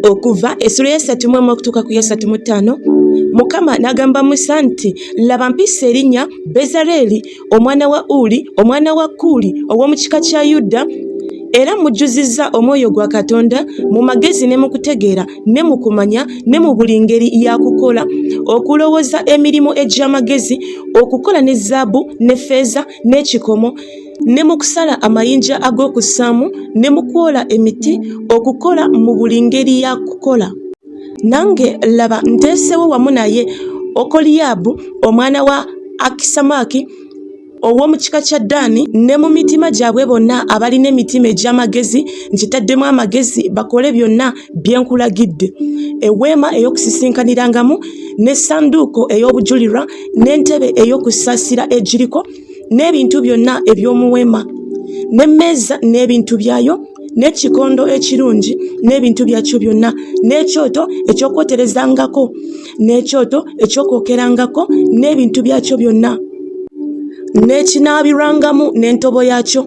Okuva essula y'esatu mu emu okutuuka ku y'esatu mu ttaano. Mukama n'agamba Musa nti, Laba mpisa erinnya Bezaleeri omwana wa Uli omwana wa Kuuli ow'omu kika kya Yuda, era mujjuzizza omwoyo gwa Katonda mu magezi ne mu kutegeera ne mu kumanya ne mu buli ngeri ya kukola, okulowooza emirimu egy'amagezi, okukola ne zaabu ne ffeeza n'ekikomo, ne mu kusala amayinja ag'okussaamu, ne mu kwola emiti, okukola mu buli ngeri ya kukola. Nange, laba, nteeseewo wamu naye Okoliyaabu omwana wa Akisamaki ow'omu kika kya Ddaani, ne mu mitima gyabwe bonna abalina emitima egy'amagezi nkitaddemu amagezi bakole byonna bye nkulagidde, eweema ey'okusisinkanirangamu, n'essanduuko ey'obujulirwa, n'entebe ey'okusaasira egiriko, n'ebintu byonna eby'omu weema, n'emmeeza n'ebintu byayo, n'ekikondo ekirungi n'ebintu byakyo byonna, n'ekyoto eky'okwoterezangako, n'ekyoto eky'okwokerangako n'ebintu byakyo byonna, n'ekinaabirwangamu n'entobo yaakyo,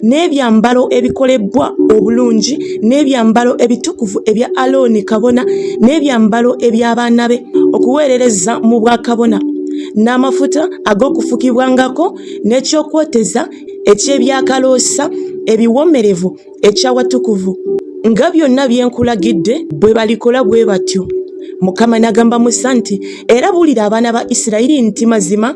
n'ebyambalo ebikolebbwa obulungi, n'ebyambalo ebitukuvu ebya Alooni kabona, n'ebyambalo eby'abaana be okuweerereza mu bwakabona, n'amafuta ag'okufukibwangako, n'eky'okwoteza eky'ebyakaloosa ebiwoomerevu eky'awatukuvu, nga byonna bye nkulagidde bwe balikola bwe batyo. Mukama n'agamba Musa nti, Era buulira abaana ba Isirayiri nti Mazima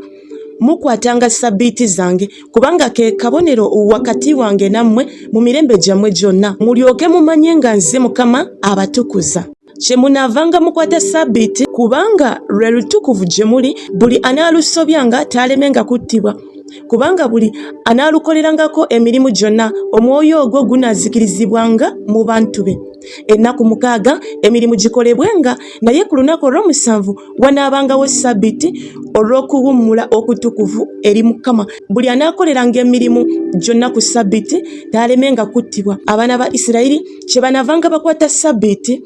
mukwatanga ssabbiiti zange, kubanga ke kabonero wakati wange nammwe mu mirembe gyammwe gyonna, mulyoke mumanye nga nze Mukama abatukuza. Kyemunaavanga mukwata ssabbiiti, kubanga lwe lutukuvu gye muli, buli anaalusobyanga taalemenga kuttibwa. Kubanga buli anaalukolerangako emirimu gyonna, omwoyo ogwo gunaazikirizibwanga mu bantu be. Ennaku mukaaga emirimu gikolebwenga, naye ku lunaku olw'omusanvu wanaabangawo ssabbiiti olw'okuwummula okutukuvu eri Mukama. Buli anaakoleranga emirimu gyonna ku ssabbiiti taalemenga kuttibwa. Abaana ba Isirayiri kyebanavanga bakwata ssabbiiti,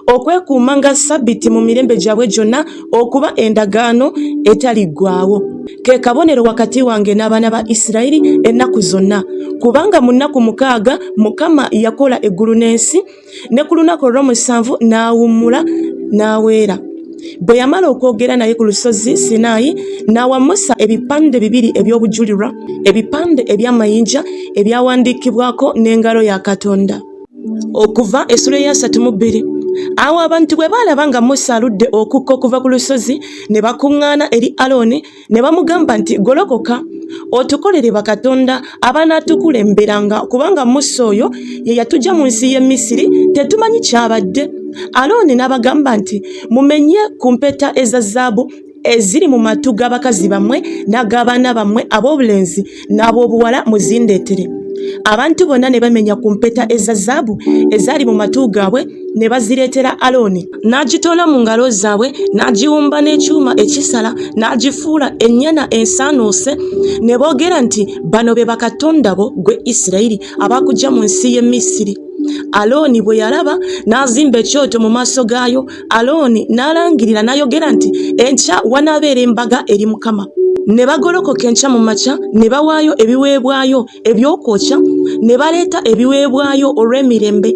okwekuumanga ssabbiiti mu mirembe gyabwe gyonna okuba endagaano etaliggwaawo. Ke kabonero wakati wange n'abaana ba Isirayiri ennaku zonna, kubanga mu nnaku mukaaga Mukama yakola eggulu n'ensi, ne ku lunaku olw'omusanvu n'awummula n'aweera. Bwe yamala okwogera naye ku lusozi Sinaayi, n'awa Musa ebipande bibiri eby'obujulirwa, ebipande eby'amayinja ebyawandiikibwako n'engalo ya Katonda. Okuva essula eyasatu mu bbiri. Awo abantu bwe baalaba nga Musa aludde okukka okuva ku lusozi, ne bakuŋŋaana eri Alooni ne bamugamba nti, Golokoka otukolere bakatonda abanaatukulemberanga, kubanga Musa oyo ye yatujja mu nsi y'e Misiri, tetumanyi ky'abadde. Alooni n'abagamba nti, Mumenye ku mpeta eza zaabu eziri mu matu g'abakazi bammwe n'ag'abaana bammwe ab'obulenzi n'ab'obuwala muzindeetere. Abantu bonna ne bamenya ku mpeta eza zaabu ezaali mu matu gaabwe ne bazireetera Alooni. N'agitoola mu ngalo zaabwe, n'agiwumba n'ekyuma ekisala, n'agifuula ennyana ensaanuuse. Ne boogera nti, Bano be bakatonda bo, ggwe Isirayiri, abaakuggya mu nsi y'e Misiri. Alooni bwe yalaba, n'azimba ekyoto mu maaso gaayo. Alooni n'alangirira n'ayogera nti, Enkya wanaabeera embaga eri Mukama. Ne bagolokoka enkya mu makya ne bawaayo ebiweebwayo eby'okwokya, ne baleeta ebiweebwayo olw'emirembe.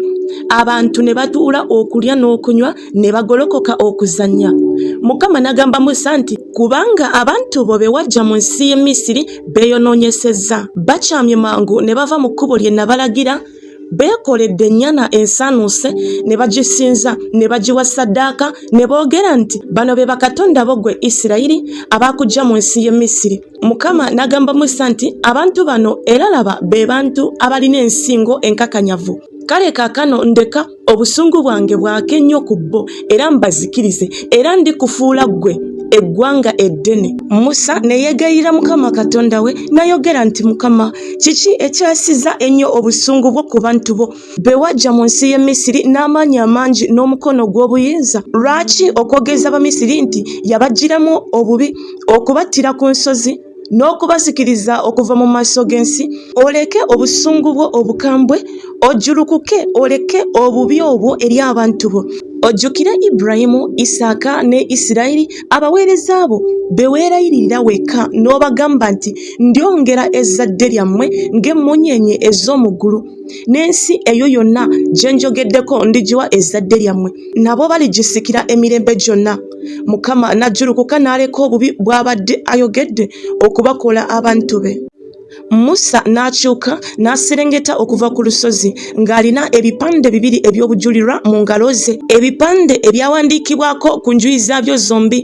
Abantu ne batuula okulya n'okunywa, ne bagolokoka okuzannya. Mukama n'agamba Musa nti, Kubanga abantu bo be waggya mu nsi y'e Misiri beeyonoonyesezza. Bakyamye mangu ne bava mu kkubo lye nabalagira, Beekoledde ennyana ensaanuuse ne bagisinza, ne bagiwa ssaddaaka, ne boogera nti, Bano be bakatonda bo ggwe Isirayiri, abaakuggya mu nsi y'e Misiri. Mukama n'agamba Musa nti, Abantu bano, era laba, be bantu abalina ensingo enkakanyavu. Kale kaakano ndeka obusungu bwange bwake nnyo ku bo, era mbazikirize, era ndikufuula ggwe eggwanga eddene. Musa ne yeegayirira Mukama Katonda we, n'ayogera nti, Mukama, kiki ekyasiza ennyo obusungu bwo ku bantu bo, be waggya mu nsi y'e Misiri n'amaanyi amangi n'omukono ogw'obuyinza? Lwaki okwogeza Abamisiri nti yabaggyiramu obubi okubattira ku nsozi n'okubazikiriza okuva mu maaso g'ensi? Oleke obusungu bwo obukambwe Ojjulukuke oleke obubi obwo eri abantu bo. Ojjukire Ibulayimu, Isaaka ne Isirayiri abaweereza bo be weerayiririra wekka n'obagamba nti, Ndyongera ezzadde lyammwe ng'emmunyeenye ez'omu ggulu, n'ensi eyo yonna gye njogeddeko ndigiwa ezzadde lyammwe, nabo baligisikira emirembe gyonna. Mukama n'ajjulukuka n'aleka obubi bw'abadde ayogedde okubakola abantu be. Musa n'akyuka n'aserengeta okuva ku lusozi ng'alina ebipande bibiri eby'obujulirwa mu ngalo ze, ebipande ebyawandiikibwako ku njuyi zaabyo zombi,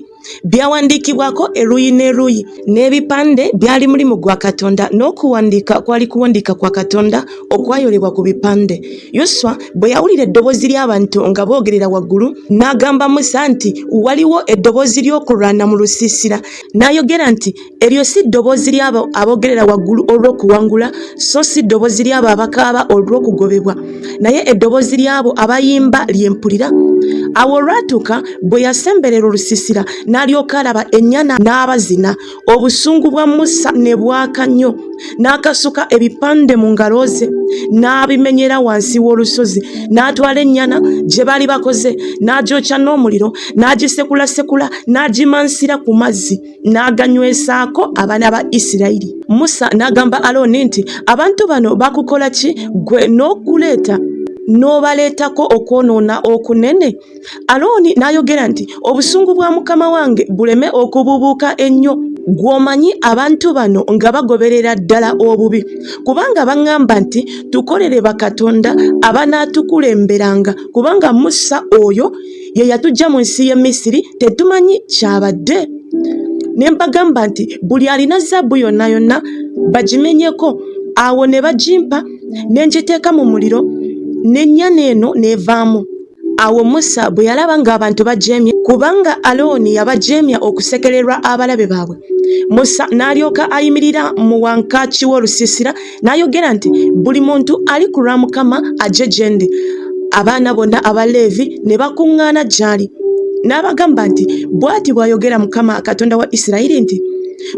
byawandiikibwako eruuyi n'eruuyi, n'ebipande byali mulimu gwa Katonda, n'okuwandiika kwali kuwandiika kwa Katonda okwayolebwa ku bipande. Yoswa bwe yawulira eddoboozi ly'abantu nga boogerera waggulu, n'agamba Musa nti, Waliwo eddoboozi ly'okulwana mu lusiisira. N'ayogera nti, Eryo si ddoboozi ly'abo aboogerera waggulu olw'okuwangula, so si ddoboozi ly'abo abakaaba olw'okugobebwa, naye eddoboozi ly'abo abayimba lye mpulira. Awo olwatuuka bwe yasemberera olusiisira, n'alyoka alaba ennyana n'abazina. Obusungu bwa Musa ne bwaka nnyo, n'akasuka ebipande mu ngalo ze, n'abimenyera wansi w'olusozi. N'atwala ennyana gye baali bakoze, n'agyokya n'omuliro, n'agisekulasekula, n'agimansira ku mazzi. n'aganywesaako abaana ba Isirayiri. Musa n'agamba Alooni nti, Abantu bano bakukola ki ggwe n'okuleeta n'obaleetako okwonoona okunene? Alooni n'ayogera nti, Obusungu bwa mukama wange buleme okubuubuuka ennyo, ggwe omanyi abantu bano nga bagoberera ddala obubi, kubanga baŋŋamba nti, Tukolere bakatonda abanaatukulemberanga, kubanga Musa oyo ye yatuggya mu nsi y'e Misiri, tetumanyi ky'abadde. Ne mbagamba nti, Buli alina zaabu yonna yonna bagimenyeko. Awo ne bagimpa, ne ngiteeka mu muliro, n'ennyana eno n'evaamu. Awo Musa bwe yalaba ng'abantu bajeemye, kubanga Alooni yabajeemya okusekererwa abalabe baabwe, Musa n'alyoka ayimirira mu wankaaki w'olusiisira N'ayogera nti, Buli muntu ali ku lwa Mukama ajje gye ndi. Abaana bonna aba Leevi ne bakuŋŋaana gy'ali. N'abagamba nti, Bw'ati bw'ayogera Mukama Katonda wa Isirayiri nti,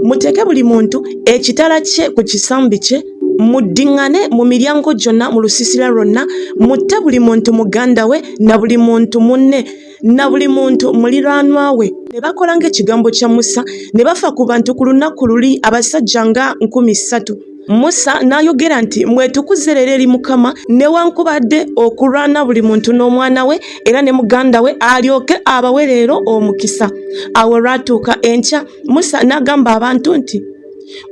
Muteeke buli muntu ekitala kye ku kisambi kye, muddiŋŋane mu miryango gyonna mu lusiisira lwonna, mutte buli muntu muganda we na buli muntu munne. na buli muntu muliraanwa we. Ne bakola ng'ekigambo kya Musa, ne bafa ku bantu ku lunaku luli abasajja nga 3000. Musa n'ayogera nti, Mwetukuze leero eri Mukama, newankubadde okulwana buli muntu n'omwana we era ne muganda we, alyoke abawe leero omukisa. Awo olwatuuka enkya, Musa n'agamba abantu nti,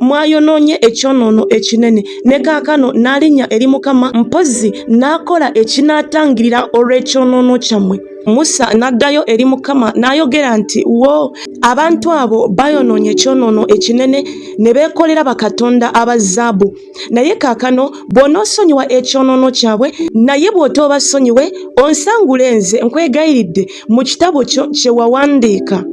Mwayonoonye ekyonoono ekinene, ne kaakano naalinnya eri Mukama, mpozzi naakola ekinaatangirira olw'ekyonoono kyammwe. Musa n'addayo eri Mukama n'ayogera nti, Woo, abantu abo bayonoonye ekyonoono ekinene ne beekolera bakatonda aba zaabu. Naye kaakano bw'onoosonyiwa ekyonoono kyabwe, naye bw'otoobasonyiwe, onsangule nze, nkwegayiridde, mu kitabo kyo kye wawandiika.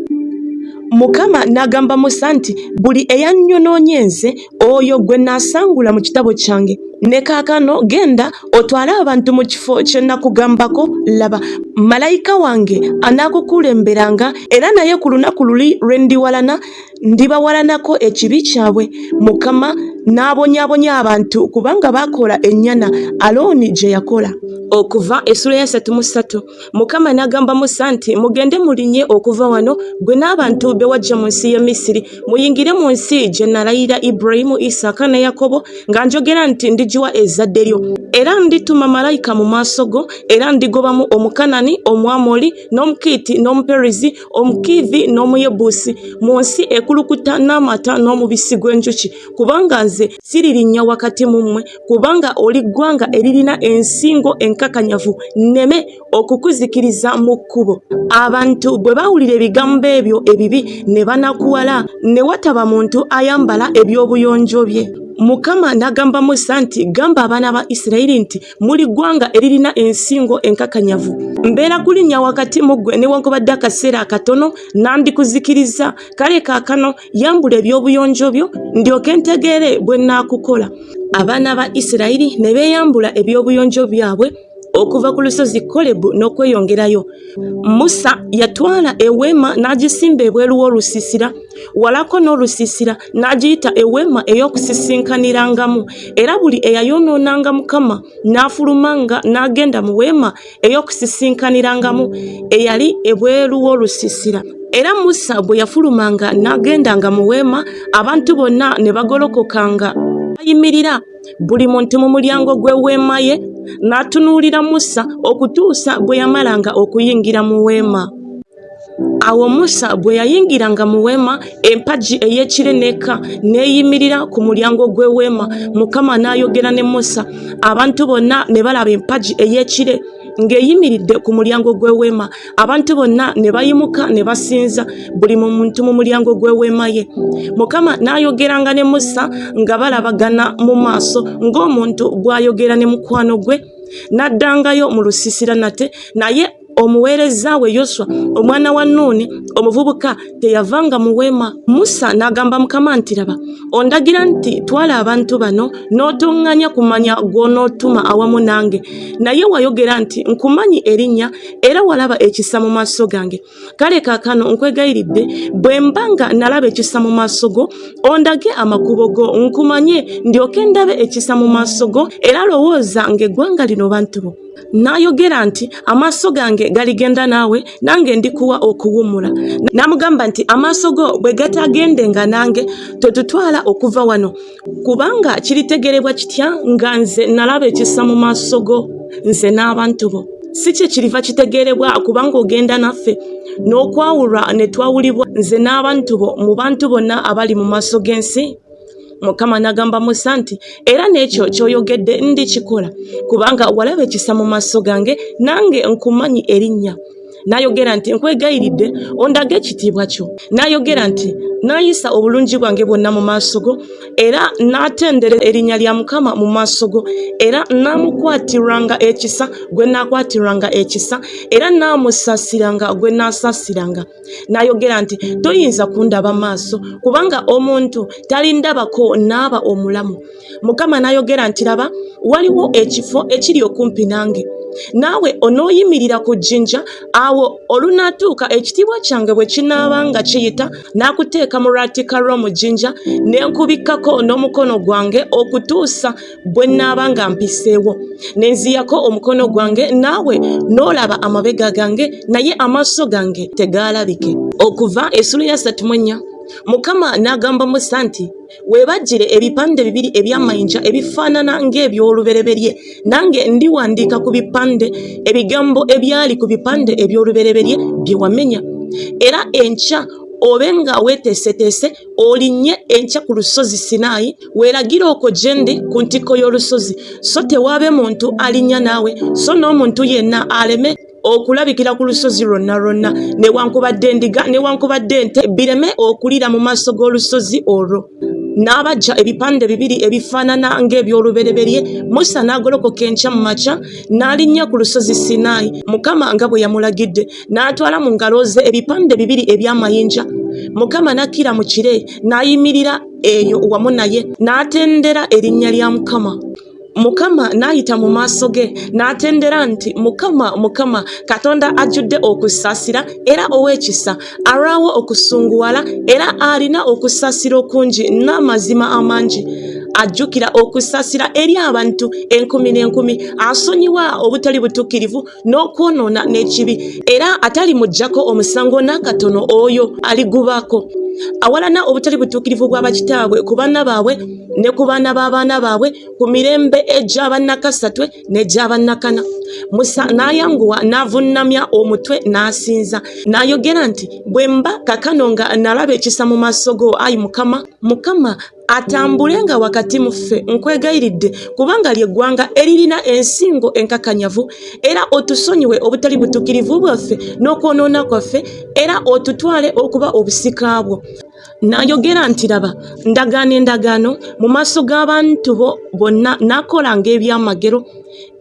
Mukama n'agamba Musa nti, Buli eyannyonoonye nze, oyo gwe naasangula mu kitabo kyange. Ne kaakano genda otwale abantu mu kifo kye nakugambako, laba, malayika wange anaakukulemberanga, era naye ku lunaku luli lwe ndiwalana, ndibawalanako ekibi kyabwe. Mukama n'abonyaabonya abantu kubanga baakola ennyana Alooni gye yakola. Okuva essula ya 33. Mukama n'agamba Musa nti, Mugende mulinnye okuva wano, ggwe n'abantu be waggya mu nsi y'e Misiri, muyingire mu nsi gye nalayirira Ibulayimu, Isaaka ne Yakobo nga njogera nti ndigiwa ezzadde lyo. Era ndituma malayika mu maaso go, era ndigobamu Omukanani, Omwamoli, n'Omukiiti, n'Omuperizi, Omukiivi, n'Omuyebusi mu nsi ekulukuta n'amata n'omubisi gw'enjuki, kubanga nze siririnnya wakati mu mmwe, kubanga oli ggwanga eririna ensingo enkakanyavu, nneme okukuzikiriza mu kkubo. Abantu bwe baawulira ebigambo ebyo ebibi ne banakuwala, ne wataba muntu ayambala eby'obuyonjo bye. Mukama n'agamba Musa nti, Gamba abaana ba Isirayiri nti, Muli ggwanga eririna ensingo enkakanyavu. Mbeera kulinnya wakati mu ggwe newankubadde akaseera akatono, nandikuzikirizza. Kale kaakano yambula eby'obuyonjo byo, ndyoke ntegeere bwe nnaakukola. Abaana ba Isirayiri ne beeyambula eby'obuyonjo byabwe okuva ku lusozi Kolebu n'okweyongerayo. Musa yatwala eweema n'agisimba ebweru w'olusiisira, walako n'olusiisira, n'agiyita eweema ey'okusisinkanirangamu. Era buli eyayonoonanga Mukama n'afulumanga n'agenda mu weema ey'okusisinkanirangamu eyali ebweru w'olusiisira. Era Musa bwe yafulumanga n'agendanga mu weema, abantu bonna ne bagolokokanga bayimirira buli muntu mu mulyango gw'eweema ye, n'atunuulira Musa okutuusa bwe yamalanga okuyingira mu weema. Awo Musa bwe yayingiranga mu weema, empagi ey'ekire n'ekka n'eyimirira ku mulyango gw'eweema. Mukama n'ayogera ne Musa. Abantu bonna ne balaba empagi ey'ekire ng'eyimiridde ku mulyango gw'eweema. Abantu bonna ne bayimuka ne basinza, buli muntu mu mulyango gw'eweema ye. Mukama n'ayogeranga ne Musa nga balabagana mu maaso ng'omuntu bw'ayogera ne mukwano gwe. N'addangayo mu lusiisira nate, naye omuweereza we Yoswa omwana wa Nuuni omuvubuka teyavanga mu weema. Musa n'agamba Mukama nti, Laba, ondagira nti twala abantu bano n'otoŋŋanya kumanya gw'onootuma awamu nange. Naye wayogera nti nkumanyi erinnya era walaba ekisa mu maaso gange. Kale kaakano nkwegayiridde, bwe mba nga nalaba ekisa mu maaso go, ondage amakubo go nkumanye, ndyoke ndabe ekisa mu maaso go, era lowooza ng'eggwanga lino bantu bo. N'ayogera nti, Amaaso gange galigenda naawe, nange ndikuwa okuwummula. N'amugamba nti, Amaaso go bwe gataagendenga nange, totutwala okuva wano. Kubanga kiritegeerebwa kitya nga nze nalaba ekisa mu maaso go, nze n'abantu bo? Si kye kiriva kitegeerebwa kubanga ogenda naffe, n'okwawulwa ne twawulibwa nze n'abantu bo mu bantu bonna abali mu maaso g'ensi? Mukama n'agamba Musa nti, Era n'ekyo ky'oyogedde ndikikola, kubanga walaba ekisa mu maaso gange, nange nkumanyi erinnya. N'ayogera nti, Nkwegayiridde ondage ekitiibwa kyo. N'ayogera nti, Naayisa obulungi bwange bwonna mu maaso go, era naatendera erinnya lya Mukama mu maaso go, era naamukwatirwanga ekisa gwe naakwatirwanga ekisa, era naamusaasiranga gwe naasaasiranga. N'ayogera nti, Toyinza kundaba maaso, kubanga omuntu talindabako n'aba omulamu. Mukama n'ayogera nti, Laba, waliwo ekifo ekiri okumpi nange, naawe onooyimirira ku jjinja. Awo olunaatuuka ekitiibwa kyange bwe kinaaba nga kiyita, naakuteeka mu lwatika lw'omu jjinja, ne nkubikkako n'omukono gwange okutuusa bwe nnaaba nga mpiseewo. Ne nziyako omukono gwange, naawe n'olaba amabega gange, naye amaaso gange tegaalabike. Okuva essula ya 34. Mukama n'agamba Musa nti, Weebajjire ebipande bibiri eby'amayinja ebifaanana ng'eby'olubereberye, nange ndiwandiika ku bipande ebigambo ebyali ku bipande eby'olubereberye bye wamenya. Era enkya obe nga weeteeseteese, olinnye enkya ku lusozi Sinaayi, weeragire okwo gye ndi ku ntikko y'olusozi, so tewaabe muntu alinnya naawe, so n'omuntu yenna aleme okulabikira ku lusozi lwonna lwonna, newankubadde endiga newankubadde ente, bireme okulira mu maaso g'olusozi olwo. N'abajja ebipande bibiri ebifaanana ng'eby'olubereberye. Musa n'agolokoka enkya mu makya, n'alinnya ku lusozi Sinaayi, Mukama nga bwe yamulagidde, n'atwala mu ngalo ze ebipande bibiri eby'amayinja. Mukama n'akkira mu kire, n'ayimirira eyo wamu naye, n'atendera erinnya lya Mukama. Mukama n'ayita mu maaso ge, n'atendera nti, Mukama, Mukama, Katonda ajjudde okusaasira era ow'ekisa, alwawo okusunguwala era alina okusaasira okungi n'amazima amangi, ajjukira okusaasira eri abantu enkumi n'enkumi, asonyiwa obutali butuukirivu n'okwonoona n'ekibi, era atalimuggyako omusango n'akatono oyo aligubaako. Awalana obutali butuukirivu bwa bakitaabwe ku baana baabwe ne ku baana b'abaana baabwe ku mirembe egya bannakasatwe n'egya bannakana. Musa n'ayanguwa n'avunnamya omutwe n'asinza, n'ayogera nti, Bwe mba kaakano nga nalaba ekisa mu maaso go, ayi Mukama, Mukama atambulenga wakati mu ffe, nkwegayiridde, kubanga lye ggwanga eririna ensingo enkakanyavu, era otusonyiwe obutali butuukirivu bwaffe n'okwonoona kwaffe, era otutwale okuba obusika bwo. N'ayogera nti Laba, ndagaana endagaano mu maaso g'abantu bo bonna, naakolanga ebyamagero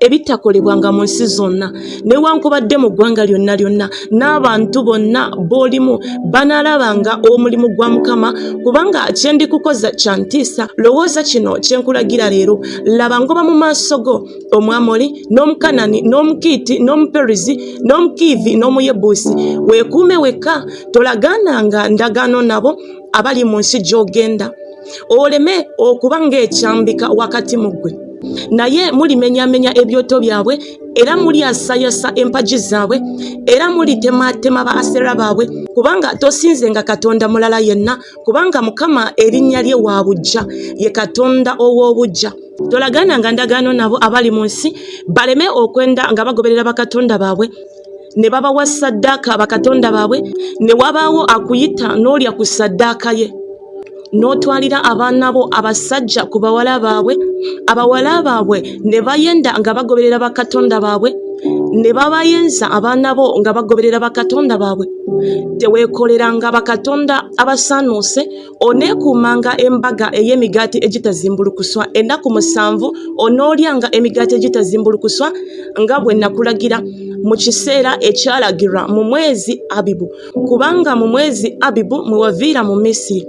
ebitakolebwanga mu nsi zonna, newankubadde mu ggwanga lyonna lyonna, n'abantu bonna b'olimu banaalabanga omulimu gwa Mukama, kubanga kye ndikukoza kya ntiisa. Lowooza kino kye nkulagira leero. Laba, ngoba mu maaso go Omwamoli, n'Omukanani, n'Omukiiti, n'Omuperizi, n'Omukiivi, n'Omuyebuusi. Weekuume wekka, tolagaananga ndagaano nabo abali mu nsi gy'ogenda, oleme okuba ng'ekyambika wakati mu ggwe. Naye mulimenyaamenya ebyoto byabwe, era mulyasayasa empagi zaabwe, era mulitemaatema ba Asera baabwe, kubanga tosinzenga katonda mulala yenna, kubanga Mukama erinnya lye wa buggya, ye Katonda ow'obuggya. Tolagaananga ndagaano nabo abali mu nsi, baleme okwenda nga bagoberera bakatonda baabwe, ne babawa ssaddaaka bakatonda baabwe, ne wabaawo akuyita n'olya ku ssaddaaka ye, n'otwalira abaana bo abasajja ku bawala baabwe, abawala baabwe ne bayenda nga bagoberera bakatonda baabwe, ne babayenza abaana bo nga bagoberera bakatonda baabwe. Teweekoleranga bakatonda abasaanuuse. Oneekuumanga embaga ey'emigaati egitazimbulukuswa ennaku 7, onoolyanga emigaati egitazimbulukuswa nga bwe nakulagira, mu kiseera ekyalagirwa mu mwezi Abibu, kubanga mu mwezi Abibu mwe waviira mu Misiri.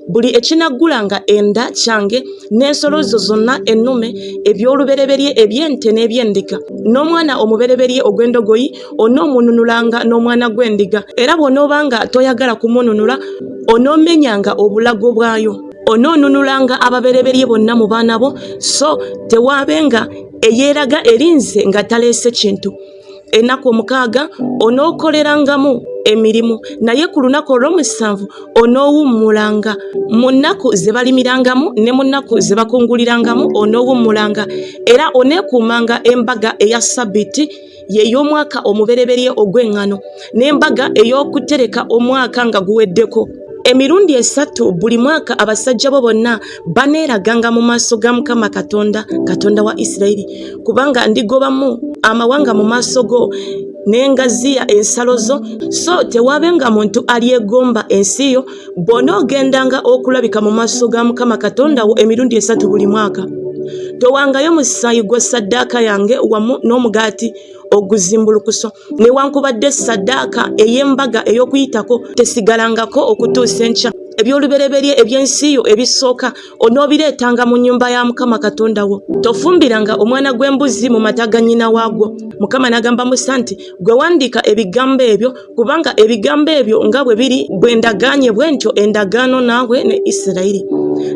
Buli ekinaggulanga enda kyange, n'ensolo zo zonna ennume, eby'olubereberye eby'ente n'eby'endiga, n'omwana omubereberye ogw'endogoyi onoomununulanga n'omwana gw'endiga, era bw'onoobanga toyagala kumununula, onoomenyanga obulago bwayo. Onoonunulanga ababereberye bonna mu baana bo, so tewaabenga eyeeraga eri nze nga taleese kintu. Ennaku 6 onookolerangamu emirimu, naye ku lunaku olw'omusanvu onoowummulanga. Mu nnaku ze balimirangamu ne mu nnaku ze bakungulirangamu onoowummulanga, era oneekuumanga embaga eya Ssabbiiti, ye y'omwaka omubereberye ogw'eŋŋano, n'embaga ey'okutereka omwaka nga guweddeko. Emirundi 3 buli mwaka abasajja bo bonna baneeraganga mu maaso ga Mukama Katonda, Katonda wa Isirayiri, kubanga ndigobamu amawanga mu maaso go, ne ngaziya ensalo zo, so tewaabenga muntu alyegomba ensi yo, bw'onoogendanga okulabika mu maaso ga Mukama Katonda wo emirundi 3 buli mwaka. Towangayo musaayi gwa ssaddaaka yange wamu n'omugaati oguzimbulukuso, newankubadde ssaddaaka ey'embaga ey'okuyitako tesigalangako okutuusa enkya. Eby'olubereberye eby'ensi yo ebisooka onoobireetanga mu nnyumba ya Mukama Katonda wo. Tofumbiranga omwana gw'embuzi mu mata ga nnyina waagwo. Mukama n'agamba Musa nti, Ggwe wandiika ebigambo ebyo, kubanga ebigambo ebyo nga bwe biri bwe ndagaanye bwe ntyo endagaano naawe ne Isirayiri.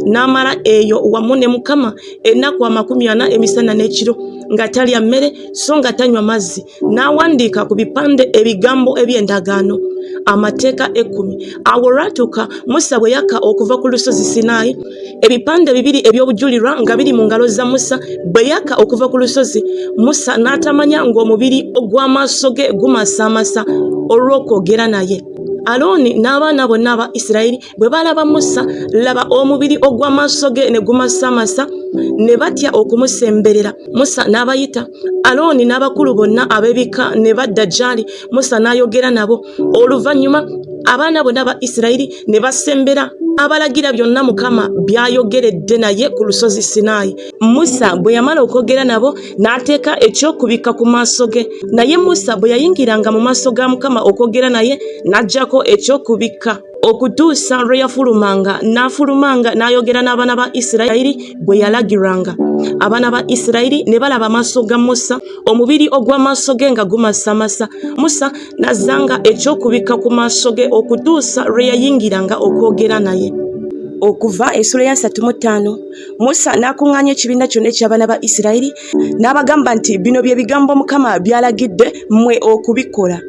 N'amala eyo wamu ne Mukama ennaku 40 emisana n'ekiro, nga talya mmere so nga tanywa mazzi. N'awandiika ku bipande ebigambo eby'endagaano, amateeka 10. Awo olwatuuka Musa bwe yakka okuva ku lusozi Sinaayi, ebipande bibiri eby'obujulirwa nga biri mu ngalo za Musa, bwe yakka okuva ku lusozi, Musa n'atamanya ng'omubiri ogw'amaaso ge gumasamasa olw'okwogera naye. Alooni n'abaana bonna aba Isirayiri bwe baalaba Musa, laba omubiri ogw'amaaso ge ne gumasamasa, ne batya okumusemberera. Musa n'abayita, Alooni n'abakulu bonna ab'ebika ne badda gy'ali, Musa n'ayogera nabo. Oluvannyuma abaana bonna aba Isirayiri ne basembera, abalagira byonna Mukama by'ayogeredde naye ku lusozi Sinaayi. Musa bwe yamala okwogera nabo, n'ateeka eky'okubikka ku maaso ge. Naye Musa bwe yayingiranga mu maaso ga Mukama okwogera naye, n'aggyako eky'okubikka okutuusa lwe yafulumanga, n'afulumanga n'ayogera n'abaana ba Isirayiri bwe yalagirwanga. Abaana ba Isirayiri ne balaba amaaso ga Musa, omubiri ogw'amaaso ge nga gumasamasa. Musa n'azzanga eky'okubikka ku maaso ge okutuusa lwe yayingiranga okwogera naye. Okuva essula ya 35. Musa n'akuŋŋaanya ekibiina kyonna eky'abaana ba Isirayiri n'abagamba nti, Bino bye bigambo Mukama by'alagidde mmwe okubikola.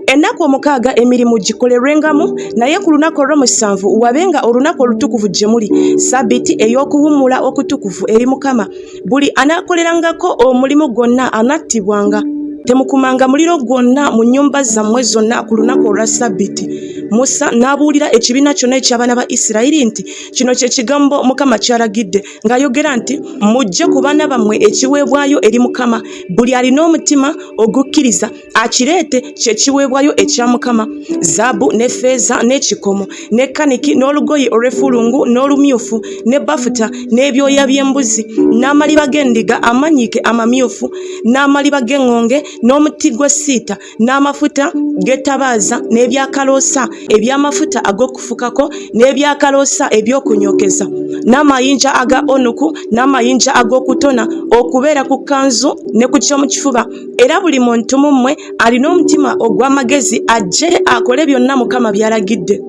Ennaku 6 emirimu gikolerwengamu, naye ku lunaku olw'omusanvu wabenga olunaku olutukuvu gye muli, ssabbiiti ey'okuwummula okutukuvu eri Mukama. Buli anaakolerangako omulimu gwonna anattibwanga. Temukumanga muliro gwonna mu nnyumba zammwe zonna ku lunaku olwa Ssabbiiti. Musa n'abuulira ekibiina kyonna eky'abaana ba Isirayiri nti, Kino kye kigambo Mukama ky'alagidde ng'ayogera nti, Muggye ku baana bammwe ekiweebwayo eri Mukama, buli alina omutima ogukkiriza akireete kye kiweebwayo ekya Mukama, zaabu ne ffeeza n'ekikomo ne kaniki n'olugoye olw'effulungu n'olumyufu ne bafuta n'ebyoya by'embuzi n'amaliba g'endiga amanyiike amamyufu n'amaliba g'eŋŋonge n'omuti gwa siita n'amafuta g'ettabaaza n'ebyakaloosa eby'amafuta ag'okufukako n'ebyakaloosa eby'okunyookeza n'amayinja aga onuku n'amayinja ag'okutona okubeera ku kkanzu ne ku ky'omu kifuba. Era buli muntu mu mmwe alina omutima ogw'amagezi ajje akole byonna Mukama by'alagidde.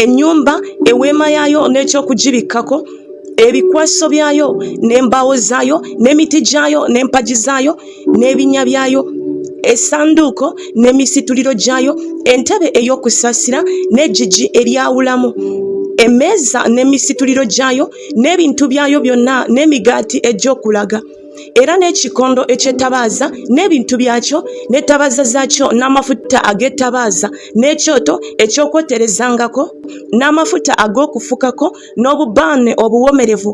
Ennyumba, eweema yaayo n'eky'okugibikkako, ebikwaso byayo n'embaawo zaayo n'emiti gyayo n'empagi zaayo n'ebinnya byayo, essanduuko n'emisituliro gyayo, entebe ey'okusaasira n'eggigi eryawulamu, emmeeza n'emisituliro gyayo n'ebintu byayo byonna n'emigaati egy'okulaga. Era n'ekikondo eky'ettabaaza n'ebintu byakyo n'ettabaaza zaakyo n'amafuta ag'ettabaaza n'ekyoto eky'okwoterezangako n'amafuta ag'okufukako n'obubaane obuwoomerevu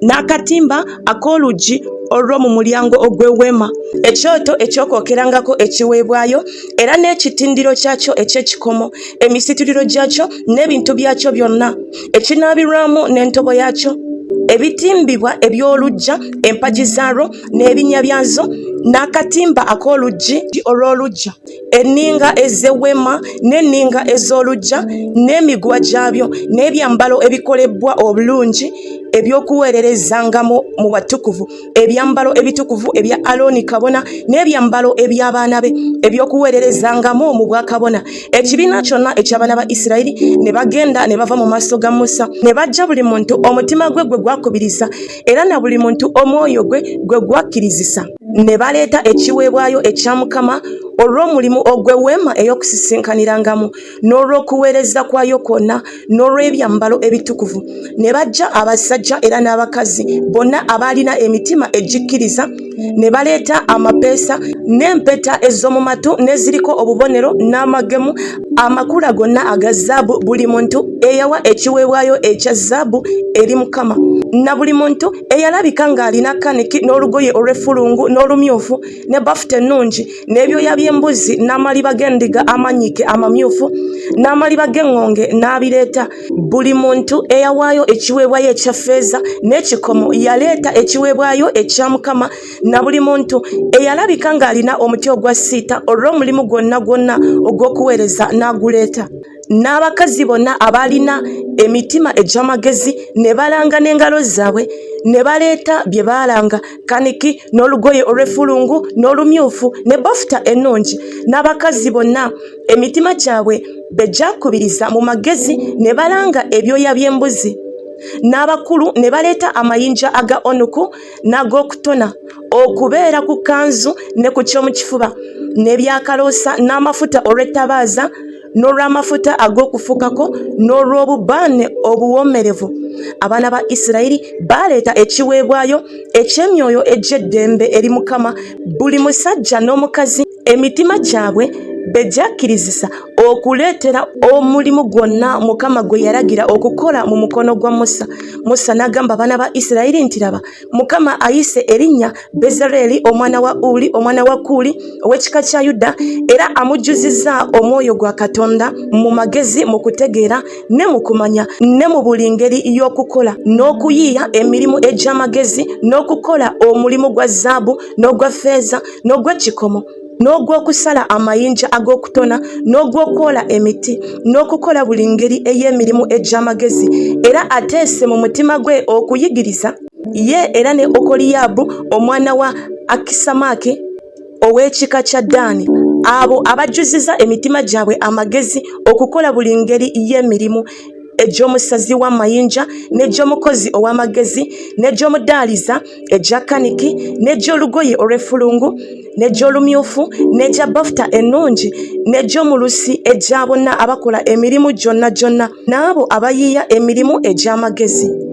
n'akatimba ak'oluggi olw'omu mulyango ogw'eweema, ekyoto eky'okwokerangako ekiweebwayo era n'ekitindiro kyakyo eky'ekikomo, emisituliro gyakyo n'ebintu byakyo byonna, ekinaabirwamu n'entobo yaakyo, ebitimbibwa eby'oluggya, empagi zaalwo n'ebinnya byazo, n'akatimba ak'oluggi olw'oluggya, enninga ez'eweema n'enninga ez'oluggya n'emiguwa gyabyo, n'ebyambalo ebikolebbwa obulungi eby'okuweererezangamu mu watukuvu, ebyambalo ebitukuvu ebya Alooni kabona n'ebyambalo eby'abaana be eby'okuweererezangamu mu bwakabona. Ekibiina kyonna eky'abaana ba Isirayiri ne bagenda ne bava mu maaso ga Musa, ne bajja buli muntu omutima gwe gwe gwakubiriza era na buli muntu omwoyo gwe gwe gwakkirizisa, ne baleeta ekiweebwayo ekya Mukama olw'omulimu ogw'eweema ey'okusisinkanirangamu n'olw'okuweereza kwayo kwonna, n'olw'ebyambalo ebitukuvu. Ne bajja abasajja era n'abakazi bonna abaalina emitima egikkiriza, ne baleeta amapeesa n'empeta ez'omu matu n'eziriko obubonero n'amagemu, amakula gonna aga zaabu, buli muntu eyawa ekiweebwayo ekya zaabu eri Mukama, na buli muntu eyalabika ng'alina kaniki n'olugoye olw'effulungu n'olumyufu ne bafuta ennungi n'ebyoya by'embuzi n'amaliba g'endiga amanyiike amamyufu n'amaliba g'eŋŋonge n'abireeta. Buli muntu eyawaayo ekiweebwayo ekya ffeeza n'ekikomo yaleeta ekiweebwayo ekya Mukama, na buli muntu eyalabika ng'alina omuti ogwa siita olw'omulimu gwonna gwonna ogw'okuweereza n'aguleeta. N'abakazi bonna abaalina emitima egy'amagezi ne balanga n'engalo zaabwe, ne baleeta bye baalanga, kaniki n'olugoye olw'effulungu n'olumyufu ne bafuta ennungi. N'abakazi bonna emitima gyabwe be gyakubiriza mu magezi ne balanga ebyoya by'embuzi. N'abakulu ne baleeta amayinja aga onuku n'ag'okutona okubeera ku kkanzu ne ku ky'omu kifuba, n'ebyakaloosa n'amafuta olw'ettabaaza n'olw'amafuta ag'okufukako n'olw'obubaane obuwoomerevu. Abaana ba Isirayiri baaleeta ekiweebwayo eky'emyoyo egy'eddembe eri Mukama, buli musajja n'omukazi emitima gyabwe be gyakkirizisa okuleetera omulimu gwonna Mukama gwe yalagira okukola mu mukono gwa Musa. Musa n'agamba abaana ba Isirayiri nti, Laba, Mukama ayise erinnya Bezaleeri omwana wa Uli omwana wa Kuuli ow'ekika kya Yuda, era amujjuzizza omwoyo gwa Katonda mu magezi, mu kutegeera ne mu kumanya ne mu buli ngeri y'okukola n'okuyiiya emirimu egy'amagezi n'okukola omulimu gwa zaabu n'ogwa ffeeza n'ogw'ekikomo n'ogw'okusala amayinja ag'okutona n'ogw'okwola emiti n'okukola buli ngeri ey'emirimu egy'amagezi, era ateese mu mutima gwe okuyigiriza ye era ne Okoliyaabu omwana wa Akisamaki ow'ekika kya Ddaani, abo abajjuzizza emitima gyabwe amagezi okukola buli ngeri y'emirimu egy'omusazi w'amayinja n'egy'omukozi ow'amagezi n'egy'omudaaliza, egya kaniki n'egy'olugoye olw'effulungu n'egy'olumyufu n'egya bafuta ennungi n'egy'omulusi egya bonna abakola emirimu gyonna gyonna n'abo abayiiya emirimu egy'amagezi.